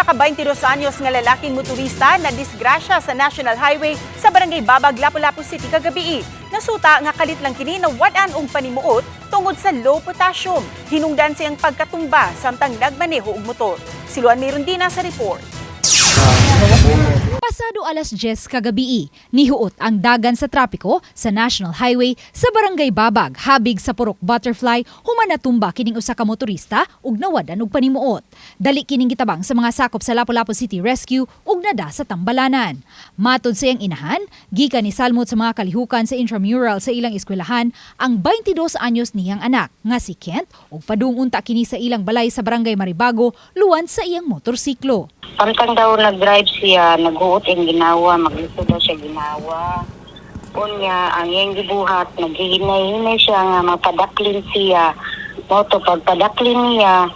Usa ka 22 anyos nga lalaking motorista na disgrasya sa National Highway sa Barangay Babag, Lapu-Lapu City kagabii. Nasuta nga kalit lang kini na wad-an og panimuot tungod sa low potassium. Hinungdan siyang pagkatumba samtang nagmaneho og motor. Si Luan Mirondina sa report. Pasado alas 10 kagabii, nihuot ang dagan sa trapiko sa National Highway sa Barangay Babag, habig sa Purok Butterfly, human natumba kining usa ka motorista ug nawad-an og panimuot. Dali kining gitabang sa mga sakop sa Lapu-Lapu City Rescue ug nada sa Tambalanan. Matod sa iyang inahan, gikan ni salmot sa mga kalihukan sa intramural sa ilang eskwelahan ang 22 anyos niyang anak nga si Kent ug padung unta kini sa ilang balay sa Barangay Maribago luwan sa iyang motorsiklo. Samtang daw nag-drive siya, naghuot ang ginawa, magluto daw siya ginawa. Unya, ang iyang gibuhat, naghihinay-hinay siya nga mapadaklin siya. Moto, pagpadaklin niya,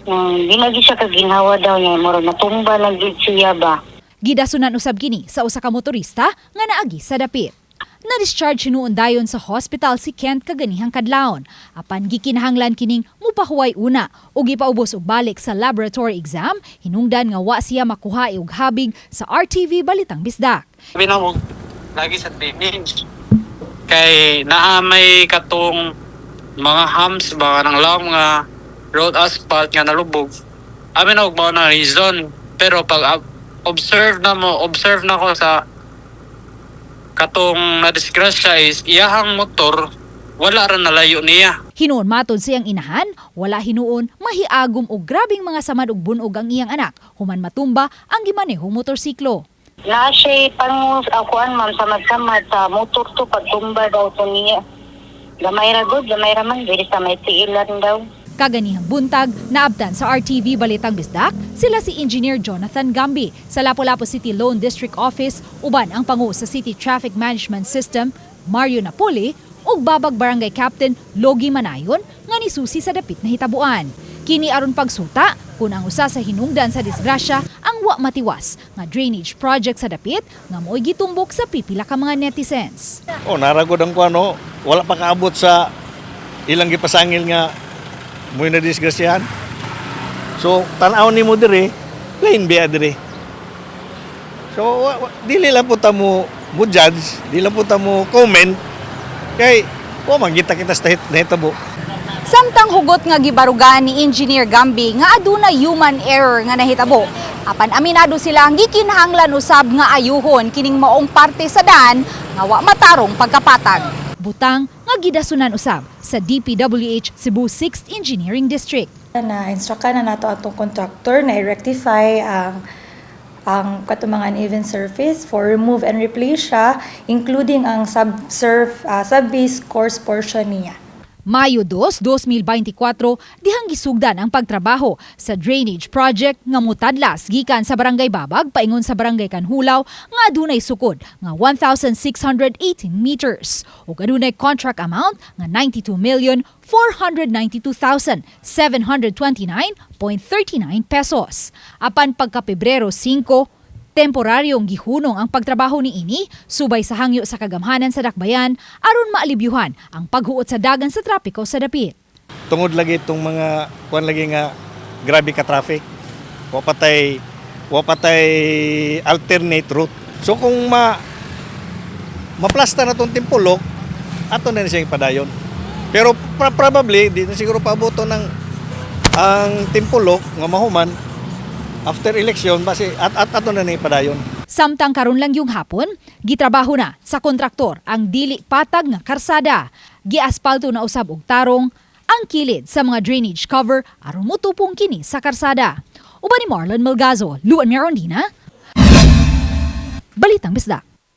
nang di lagi siya kaginawa daw niya, murag natumba lang gid siya ba. Gidasunan usab kini sa usa ka motorista nga naagi sa dapit. Na-discharge hinuon dayon sa hospital si Kent kaganihang kadlawon. Apan gikinahanglan kining mupahuway una ug gipaubos og balik sa laboratory exam, hinungdan nga wa siya makuha og habig sa RTV Balitang Bisdak. Sabi na mo, lagi sa drainage. Kay naa may katong mga humps ba ng lang mga road asphalt nga nalubog. Amin og mao na reason. Pero pag observe na mo, observe na ko sa katong na-disgrasya is iyahang motor wala ra nalayo niya. Hinuon matod sa iyang inahan, wala hinuon mahiagom og grabeng mga samad og bunog ang iyang anak human matumba ang gimanehong motorsiklo. Na siya pang akuan, ma'am, samad-samad sa motor to pagtumba daw to niya. Gamay ra gud, gamay ra man, diri sa may tiilan daw. Kaganihang buntag, naabtan sa RTV Balitang Bisdak sila si Engineer Jonathan Gambi sa Lapu-Lapu City Lone District Office uban ang pangu sa City Traffic Management System Mario Napoli ug Babag Barangay Captain Logi Manayon nga nisusi sa dapit na hitabuan. Kini aron pagsuta kung ang usa sa hinungdan sa disgrasya ang wa matiwas nga drainage project sa dapit nga mo'y gitumbok sa pipila ka mga netizens. Oh, naragod ang kuano, wala pa kaabot sa ilang gipasangil nga mo'y nadisgrasyahan. So, tan-aw nimo diri, plain biya diri. So, dili lang po ta mo mo judge, dili lang po ta mo comment kay wa man kita kita sa nahitabo. Samtang hugot nga gibarugan ni Engineer Gambi nga aduna human error nga nahitabo. Apan aminado sila ang gikinahanglan usab nga ayuhon kining maong parte sa daan nga wa matarong pagkapatag. Butang nga gidasunan usab sa DPWH Cebu 6th Engineering District. Na instruct na nato atong contractor na i-rectify ang katong mga uneven surface for remove and replace siya, including ang sub-base course portion niya. Mayo 2, 2024, dihang gisugdan ang pagtrabaho sa drainage project nga mutadlas gikan sa Barangay Babag paingon sa Barangay Canjulao nga adunay sukod nga 1,618 meters ug adunay contract amount nga 92,492,729.39 pesos. Apan pagka Pebrero 5, temporaryong gihunong ang pagtrabaho ni ini subay sa hangyo sa kagamhanan sa Dakbayan aron maalibyuhan ang paghuot sa dagan sa trapiko sa dapit. Tungod lagi itong mga kuan lagi nga grabe ka traffic. Wa patay alternate route. So kung maplasta na tong timpulok, ato na siya padayon. Pero probably di na siguro paabot ng ang timpulok nga mahuman after election basi at ato na ni padayon. Samtang karon lang yung hapon, gitrabaho na sa kontraktor ang dili patag nga karsada. Giaspalto na usab og tarong ang kilid sa mga drainage cover aron motupong kini sa karsada. Uban ni Marlon Melgazo, Luan Mirondina, Balitang Bisdak.